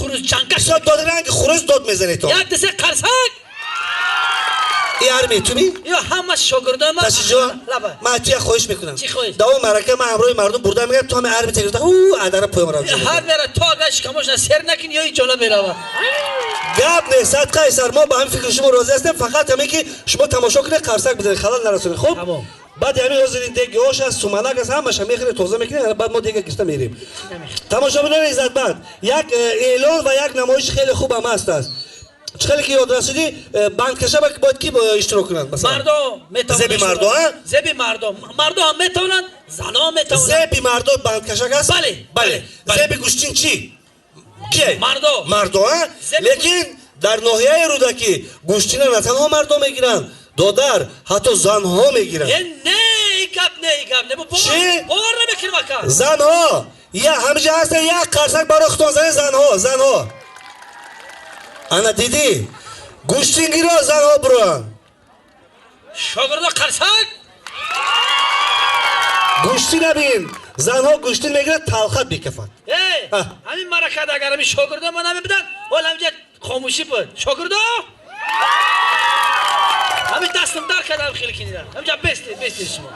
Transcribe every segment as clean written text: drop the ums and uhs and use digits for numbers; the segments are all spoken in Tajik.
Хурӯс чанка. Бисёр дод, ранги хурӯс дод мезанед. Як, ду, се, қарсак! И армия туми? Ё ҳама шогирдои ман. Ташиҷон. Лаба. Ман туя хоҳиш мекунам. Чӣ хоҳиш? Давоми маърака ман ҳамроҳи мардум бурда мегардам, ту ҳами армия тагирта у адара поём равҷа. Ҳар мера, то агар шикамошна сер накунӣ, ё иҷона мерава. Гап нест, садқаи сар, мо ба ҳамин фикри шумо розӣ ҳастем, фақат ҳаме ки шумо тамошо кунед, қарсак бизанед, халал нарасонед, хуб? Тамом. Баъди ҳамин ҳозир ин деги ош аст, суманак аст, ҳамаша мехӯред, тоза мекунед, баъд мо дега гирифта мерем. Тамошобинони иззатманд, як эълон ва як намоиши хеле хуб ҳам ҳаст аст. Чӣ хеле ки ёд расидӣ, бандкаша бояд ки иштирок кунанд, масалан? Мардо метавонанд. Зеби мардо, а? Зеби мардо. Мардо ҳам метавонанд, занҳо ҳам метавонанд. Зеби мардо бандкашак аст? Бале. Бале. Бале. Зеби гӯштин чӣ кие? Мардо. Мардо, а? Лекин дар ноҳияи Рӯдакӣ гӯштина на танҳо мардо мегиранд, додар, ҳатто занҳо мегиранд. Э, не, и гап не, и гап не. Чӣ? Бовар намекунам, ака. Занҳо я ҳамиҷа ҳастанд, як қарсак барои худтон занед, занҳо, занҳо. Ана дидӣ, гӯштингиро занҳо буроанд. Шогирдо, қарсак! Гӯштин набин, занҳо гӯштин мегиранд, талхат мекафад. Э, ҳамин маракада агар ҳамин шогирдо ман намебуданд, ҳол ҳаминҷа хомӯшӣ буд. Шогирдо, ҳамин дастам дар кардам, хеле кинида ҳаминҷа бестед, бестед шумо.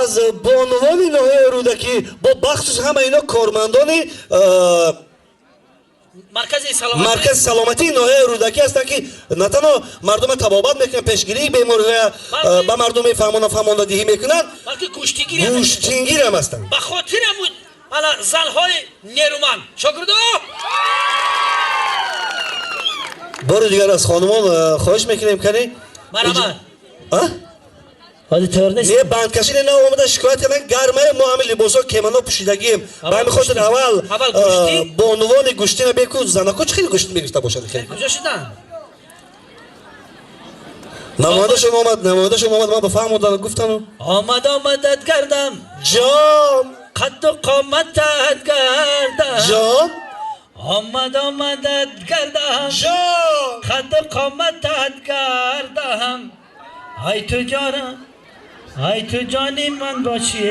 Аз бонувони ноҳияи Рӯдакӣ, бо бахсус ҳама ино кормандони маркази саломатӣ. Маркази саломатии ноҳияи Рӯдакӣ ҳастанд, ки на танҳо мардума табобат мекунанд, пешгирии бемориҳоя ба мардум мефаҳмонанд, фаҳмондадиҳӣ мекунанд, балки гӯштигир. Гӯштингир ҳам ҳастанд. Ба хотир ҳамун ана занҳои нерӯманд, шогирдо. Бори дигар аз хонумон хоҳиш мекунем, кани. Марҳамат. А? Ҳоли тайёр нест. Не, бандкашӣ не, омада шикоят кардан, гармаи мо ҳамин либосҳо кемано пӯшидагием. Ба ҳамин хотир аввал Аввал гӯштӣ? Бонувони гӯштина беку, занако чӣ хеле гӯштин мегирифта бошад хеле? Куҷо шудан? Намояндашон омад, намояндашон омад, ман ба фаҳм гуфтам. Омад, омадат гардам. Ҷон. Қадду қоматат гардам. Ҷон. Омад, омадат гардам. Ҷон. Қадду қоматат гардам, ай ту ҷонам, ай ту ҷони ман бошӣ.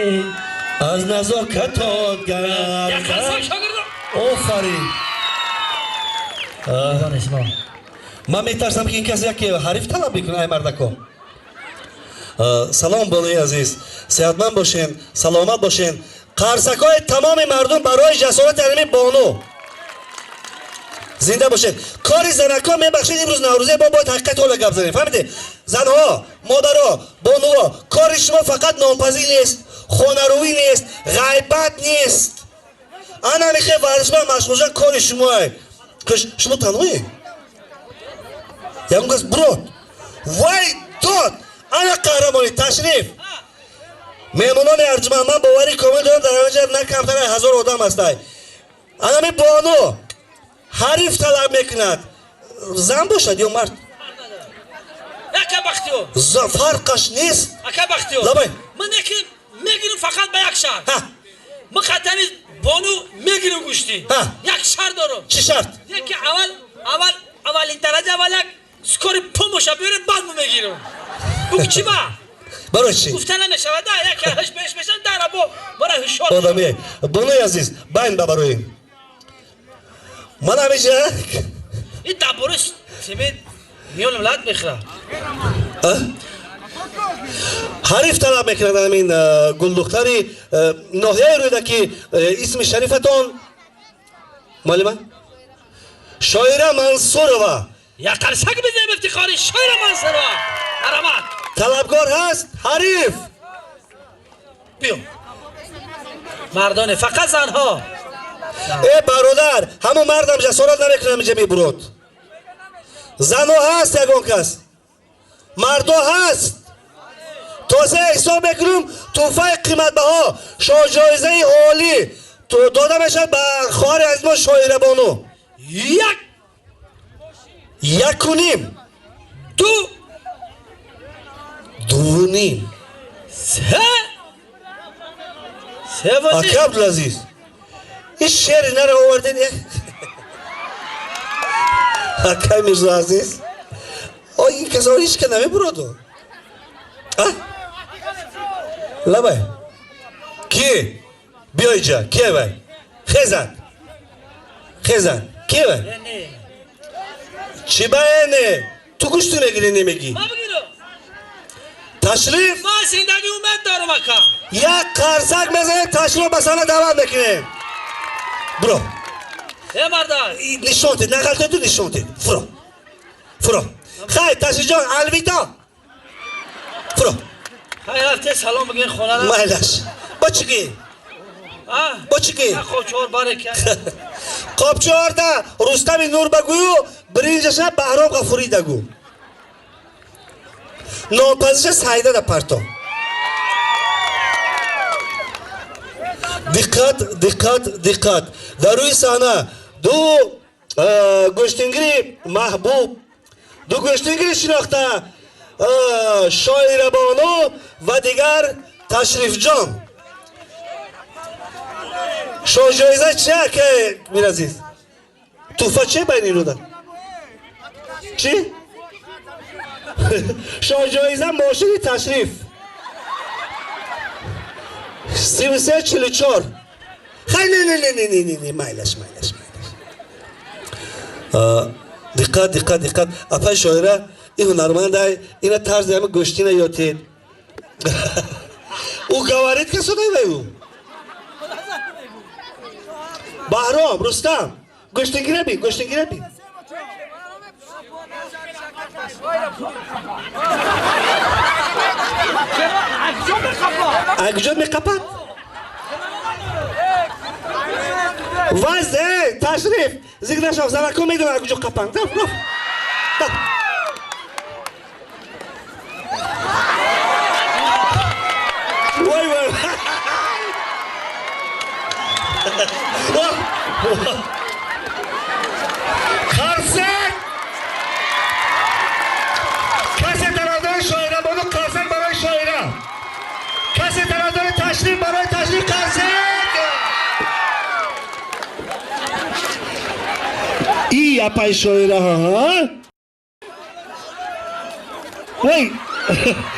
Аз назокатот Як гардам. Қарсак, шогирдон! Офарин. Ман метарсам, ки ин кас яке ҳариф талаб мекунад, ай мардако. Салом, бонуи азиз, сеҳатманд бошен, саломат бошен. Қарсакҳои тамоми мардум барои ҷасорати ҳамин бону. Зинда бошед. Кори занакҳо, мебахшед, имрӯз наврӯзе, мо бояд ҳақиқати ҳола гап занем, фаҳмидед? Занҳо, модаро, бонуҳо, кори шумо фақат нонпазӣ нест, хонарӯӣ нест, ғайбат нест, ана михе варзишман машғул шудан кори шумоа. Шумо танҳое, ягон кас бурод, вай дод, ана қаҳрамонӣ ташриф. Меҳмонони арҷуманд, ман боварӣ комил дорам, дар ҳамаҷа на камтар аз 1000 одам ҳастай. Анами бону ҳариф талаб мекунад, зан бошад ё мард. Ака Бахтиёр. Фарқаш нест. Ака Бахтиёр. Лабай. Ман яке мегирам фақат ба як шарт. Ҳа. Ман хатами бону мегирам гӯштӣ. Ҳа. Як шарт дорам. Чӣ шарт? Яке аввал, аввал, аввалин дараҷа, аввал як скорый помощь а биёрем, баъд мо мегирам. Буг чӣ ба? Барои чӣ? Гуфта намешавад, да, як ҳаш беш мешам, дара бо бара ҳушёр. Одаме, бонуи азиз, байн ба барои ман ҳамеша. Ин даборис семен миёнам лат мехӯрад. А? Ҳариф талаб мекунад ҳамин гулдухтари ноҳияи Рӯдаки, исми шарифатон, муаллима Шоира Мансурова. Як қарсак бизанем ифтихори Шоира Мансурова. Марҳамат. Талабгор ҳаст ҳариф? Биё. Мардоне, фақат занҳо. Э, бародар, ҳамон мардам ҷасорат намекунам, инҷа мебурод. Занҳо ҳаст ягон кас? Мардо ҳаст? Тоза ҳисоб мекунем, тӯҳфаи қиматбаҳо, шоҳҷоизаи олӣ дода мешавад ба хоҳари азизмо Шоирабону. Як. Якуним. Ду. Дувуним. Се, се вози. Ака Абдулазиз, ин шери нара овардед, э? Акай Мирзо азиз, о, ин касо ҳеч ка намебуроду, а? Лабай, ки биё иҷа, ки вай хезад, хезад. Киве? Не. Чӣ ба не? Ту гӯшту мегирӣ, немегӣ? Ма бигирам. Ташриф. Ман зиндагӣ умед дорам, ака. Як қарсак мезанем, Ташриф ба саҳна даъват мекунем. Буро. Э, марда. Нишон дед, нағалтеду, нишон дед. Фуро, фуро. Хай, Ташрифҷон, алвидо, фуро. Хай, рафте, салом бигин хонара. Майлаш, бо чӣ ки? А? Бо чӣ ки? Як қопчор барека. Қопчорда Рустами Нур багӯю, биринҷаша Баҳром Ғафурӣ дагӯ, нонпазиша Сайда да парто. Диққат, диққат, диққат! Дар рӯи саҳна ду гӯштингири маҳбуб, ду гӯштингири шинохта, Шоирабону ва дигар Ташрифҷон. Шоҳҷоиза чи, ака Миразиз? Туҳфа че байни руда чӣ? Шоҳҷоиза мошини Ташриф 3344. Хай, не, не, не, не, не, не, не, майлаш, майлаш, майлаш. Диққат, диққат, диққат! Апаи Шоира, ин ҳунармандай, ина тарзи ҳами гӯштина ётед. Ӯ говорит касодай вай ӯ. Баҳром, Рустам, гӯштингира би, гӯштингира би. Акҷо меқапад? Ваз э, Ташриф, зикр нашав, занако медонад акҷо қапанд. Раф, раф. Раф. Вой, вой. Қарсак! Касе тарафдори Шоирабону, қарсак барои Шоира. Касе тарафдори Ташриф, барои Ташриф қарсак. И апай Шоира, ҳа? Ой!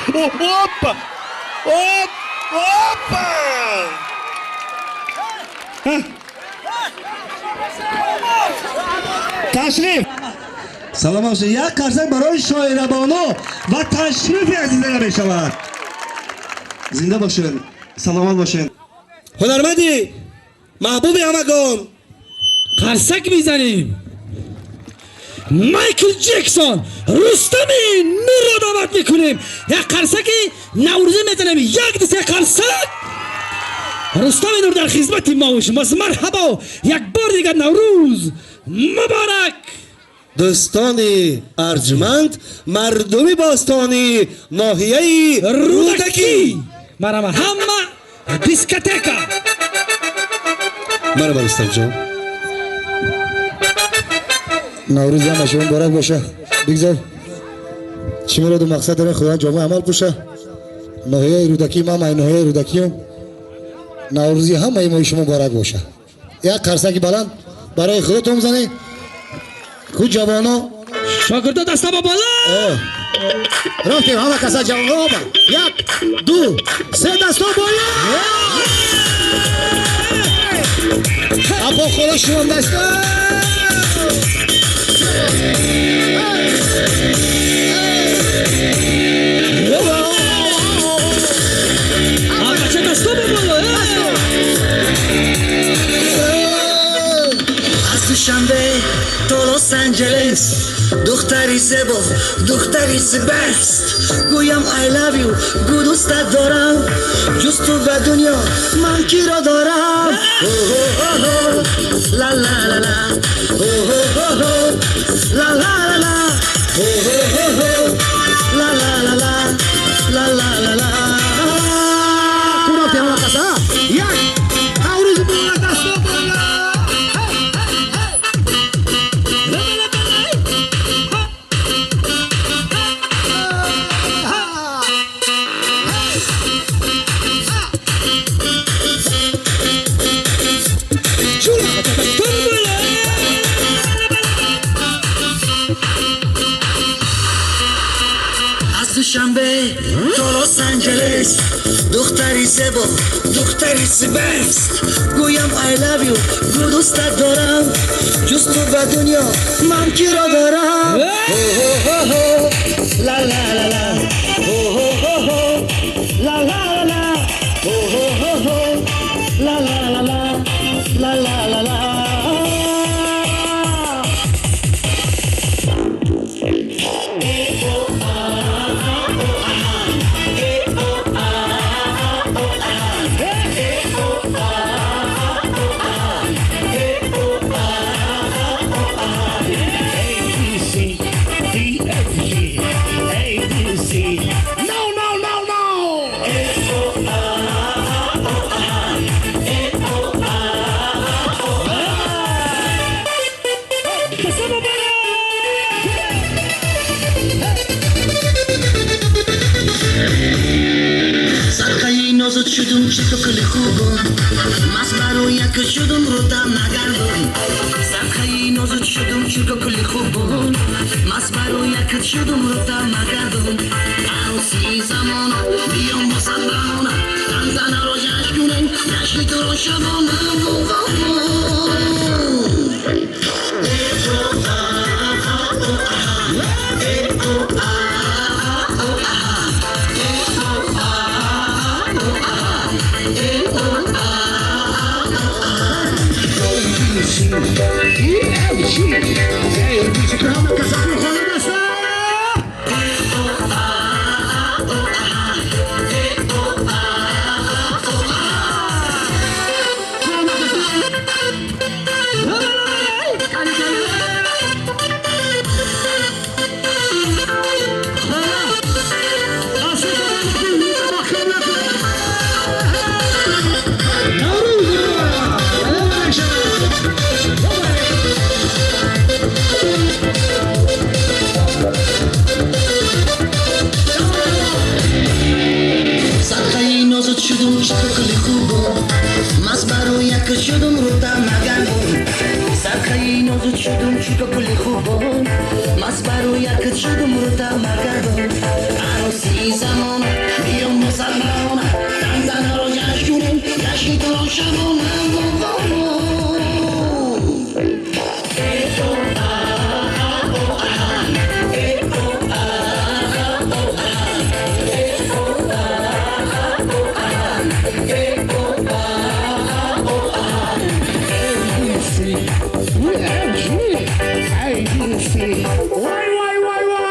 Опа! Оп! Опа! Ҳа? Ташриф! Саломат бошед. Як қарсак барои Шоирабону ва Ташрифи азиза мешавад. Зинда бошед. Саломат бошед. Ҳунарманди маҳбуби ҳамагон. Қарсак мезанем. Майкл Ҷексон, Рустами Нурро даъват мекунем. Як қарсаки наврӯзӣ мезанем. Як, ду, се, қарсак! Рустами Нур дар хизмати мо ва шумост. Марҳабо! Як бор дигар Наврӯз муборак! Дӯстони арҷманд, мардуми бостонии ноҳияи Рӯдакӣ. Марҳама, ҳама дискотека! Марҳама, Рустамҷон. Наврӯзи ҳама шумо муборак боша. Бигзор чӣ муроду мақсад дорем, Худованд ҷомаи амал пӯша. Ноҳияи Рӯдакӣ, ман ай ноҳияи Рӯдакиюм. Наврӯзи ҳамаи мои шумо муборак боша. Як қарсаки баланд барои худатон бизанед ку, ҷавоно. Шогирдо, даста ба боло! Рафтем, ҳама каса, ҷавоно, ома. Як, ду, се, дасто боло! Апо, хола, шумам даста. Бача, дасто ба боло! Аз Душанбе то Лос-Анҷелес, духтари зебо, духтари the best. Гӯям I love you, гӯ дӯстат дорам, ҷуз ту ба дунё ман киро дорам? Ла ла ла ла, ла ла ла ла, ла ла ла ла, ла ла ла ла. Рафтем, ҳама каса. Як, Наврӯзи муборак, дасто боло! Душанбе то Лос-Анҷелес, духтари зебо, духтари зебаст. Гӯям I love you, гу дӯстат дорам, ҷуз ту ба дунё ман киро дорам? Хо-хо-хо, ла ла ла ла, хо-хо-хо, ла ла ла ла, хо-хо-хо, ла ла ла ла, ла ла ла ла. C D F G A B C. No, no, no, no. A O A O A A O A O A. Садқаи нозут шудум, чӣ кули хубум, мас барои як шудум, рӯтам нагардум. Садқаи нозут шудум, чӣ кули хубум, мас барои як шудум, рӯтам нагардум. Арӯсии замона, биём бо сад баҳона, тантанаро ҷашн кунем, ҷашни туро шабона. E F G A B C. Садқаи нозут шудум, чӣ кули хубум, мас барои як шудум, рӯтам нагардум. Садқаи нозут шудум, чӣ кули хубум, мас барои як шудум, рӯтам нагардум. Арӯсии замона, биём бо сад баҳона, тантанаро ҷашн кунем, ҷашни туро шабона. C E F G A B C. Why, why, why, why?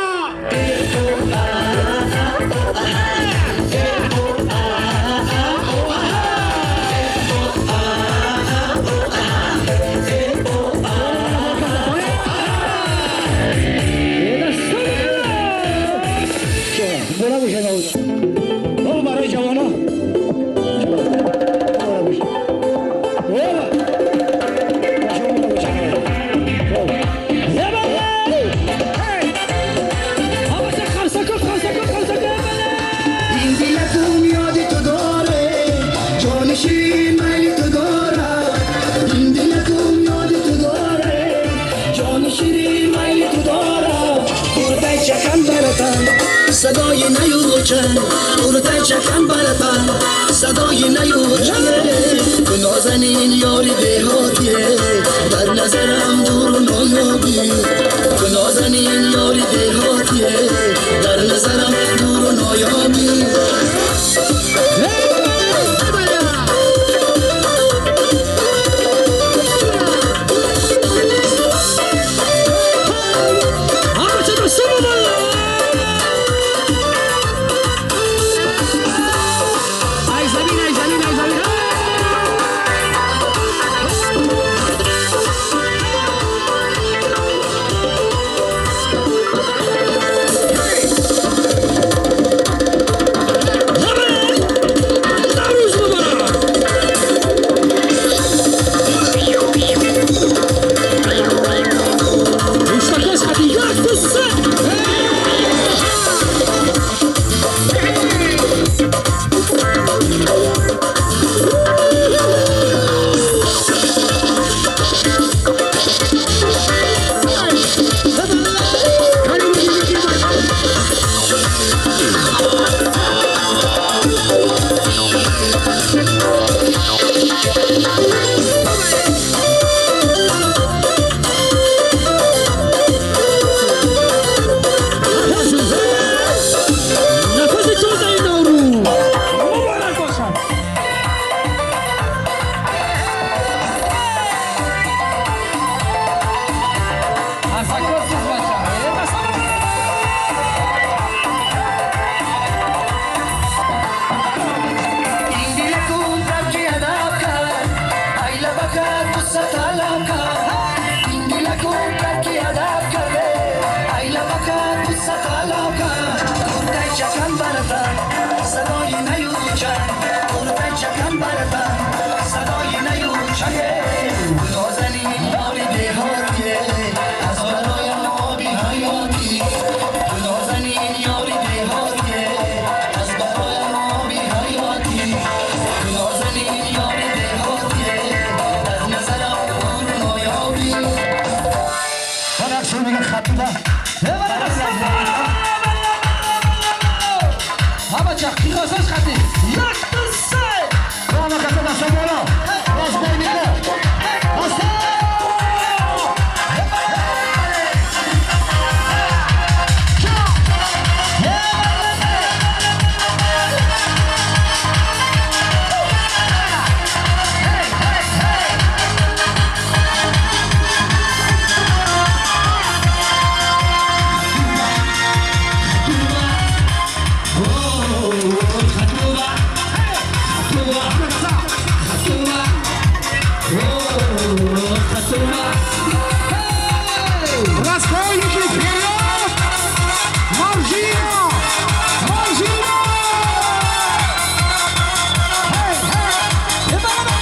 Барои ҷавонон. Ин дилакум ёди ту доре, ҷонишин майли ту дора. Ин дилакум ёди ту доре, ҷонишини майли ту дора. Куртай чакан баратан, садои наючан, куртай чакан баратан, садои наючан. Ту нозанин ёри деҳотие, дар назарам дуру ноёбӣ. Ту нозанин ёри деҳотие, дар назарам дуру ноёбӣ. Як сол мегӯяд хатуба. Ҳама ча қиғосаш хати. Як, ду, се. Ҳама каса даста боло. Разбойнико. Даста. Разбойники, вперед! Маржино! Маржино! Hey, hey!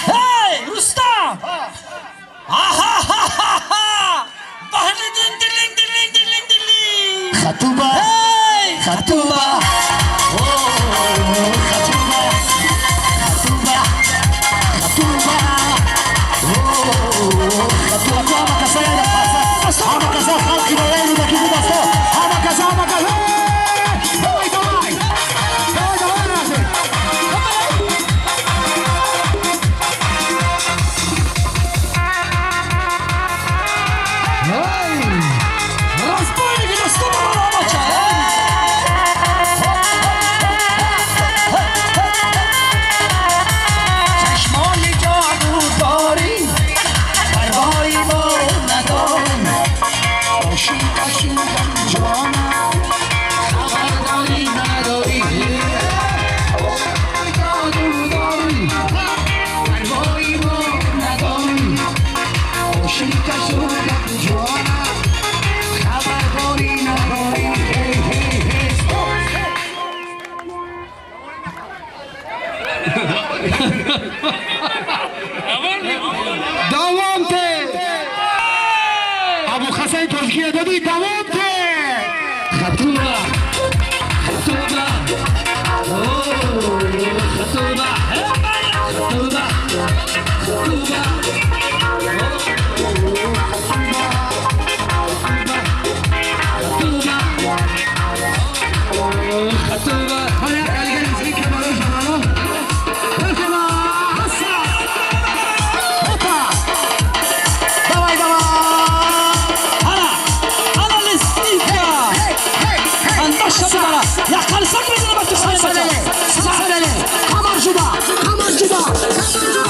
Hey, Rustam! Ahahaha! Bahriddin diling diling diling diling! Хатуба. Hey! Хатуба. О, хатуба. Хатуба. Хатуба. О, хатуба. Ҳама каса ҳама каса халқи ноҳияи Рӯдакӣ бу даста. Ҳама каса, ҳама каса. Давай, давай! Давай, давай, Назир! Hey! Разбойники даста боло ҳама ча! چشمای جادو داری پروایی با نداری عاشق شدم جانم خبرداری نداری جادو داری پروایی با نداری عاشق شدم جانم خبرداری نداری هی هی هی. Давом те! Абухасани тоҷикия додӣ, давом те! Хатуба! Хатуба! О, хатуба! Хатуба! Хатуба! Хатуба! Хатуба! Ҳар як алигари мусиқӣ барои ҷавонон. Илтимос! Опа! Давай, давай! Ана! Ана лезгинка! Hey, hey, hey! Андаша бибара! Як қарсак мезанам ба ту бача! Сасалеле! Қамар жуда! Қамар жуда! Қамар жуда!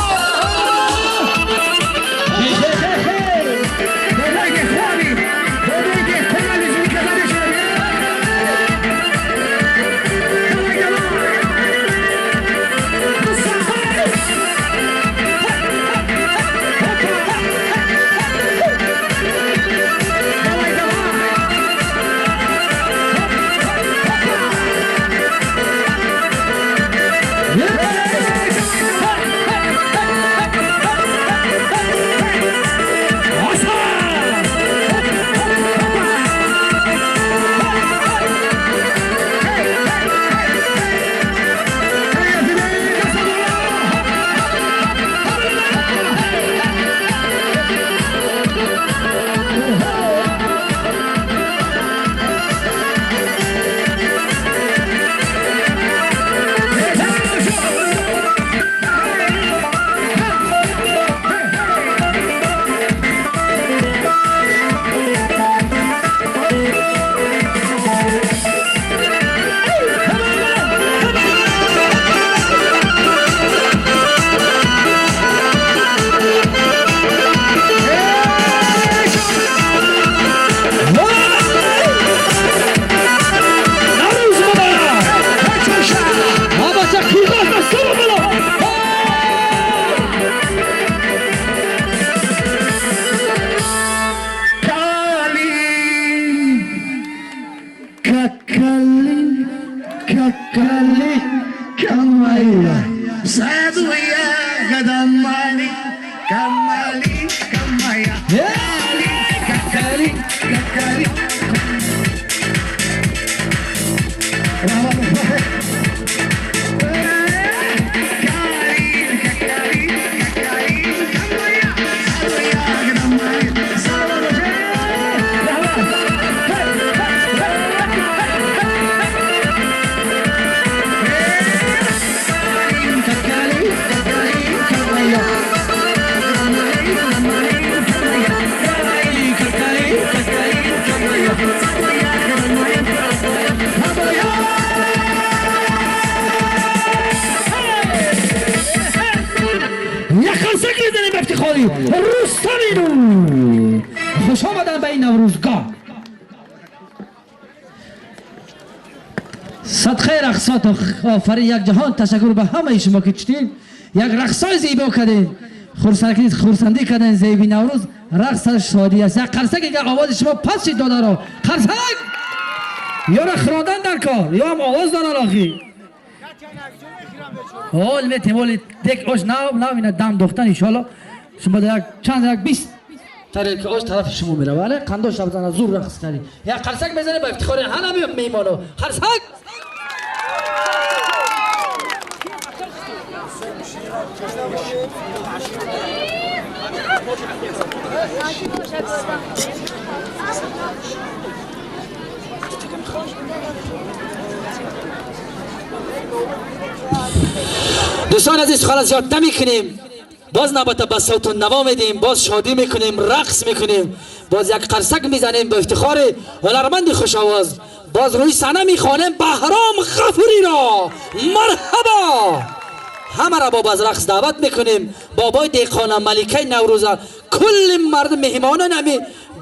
Наврӯзгоҳ. Садқаи рақсот офарин, як ҷаҳон ташаккур ба ҳамаи шумо ки чунин як рақсои зебо кардед, хурсандӣ кардед. Зеби Наврӯз рақсаш шодӣ аст. Як қарсак агар овози шумо пас шид, додаро қарсак ёро хӯрондан дар кор, ё ҳам овоз дорад охи. Ҳол метем, ҳоли дек ош нав нав ина дам дохтан, иншоалло шумо дар як чанд як 20 тарелка ош тарафи шумо мерава. Але қандош шабзана зур рақс кардӣ. Як қарсак мезанем ба ифтихори ҳама меҳмоно. Қарсак. دوستان عزیز، خلاص یاد نمیکنیم، باز نوبت به صوت و نوا میدیم، باز شادی میکنیم، رقص میکنیم، باز یک قرصک میزنیم به افتخار هنرمند خوش آواز، باز روی صحنه میخوانیم بهرام غفوری را. مرحبا، همه را با از رقص دعوت میکنیم. بابای دهقان، ملکه نوروز، کل مردم مهمانان همی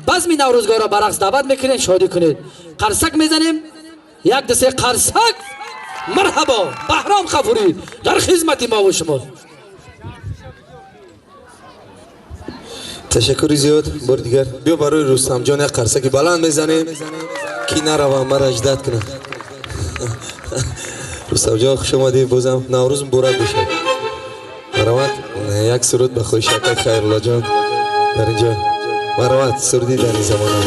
بزم نوروزگاه را به رقص دعوت میکنیم، شادی کنید. قرصک میزنیم، یک دو سه قرصک. مرحبا، بهرام غفوری در خدمت ما و شما. تشکر زیاد. بار دیگر بیا برای رستم جان یک قرصک بلند میزنیم کی نروم مرا اجداد کنه. رستم جان خوش آمدی، بازم نوروز مبارک باشه. مرحمت، یک سرود به خواهش آقای خیرالله جان در اینجا. مرحمت، سرودی در این زمانه.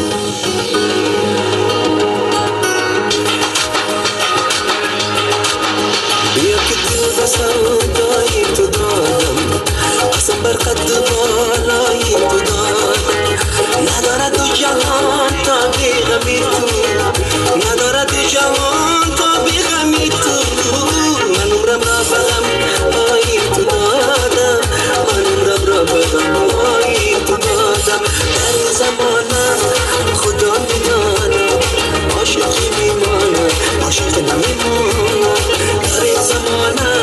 بیا که دل به سودای تو دادم، قسم بر قد بالای تو دادم، ندارد دو جهان تا بی غمی تو، ندارد دو جهان تا بی غمی تو. من عمرم را به غم های تو دادم، من عمرم را به غم های تو دادم. در این زمانه خدا میداند عاشقی میماند عاشق نمیماند. در این زمانه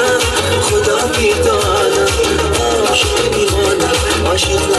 خدا میداند عاشق میماند عاشق.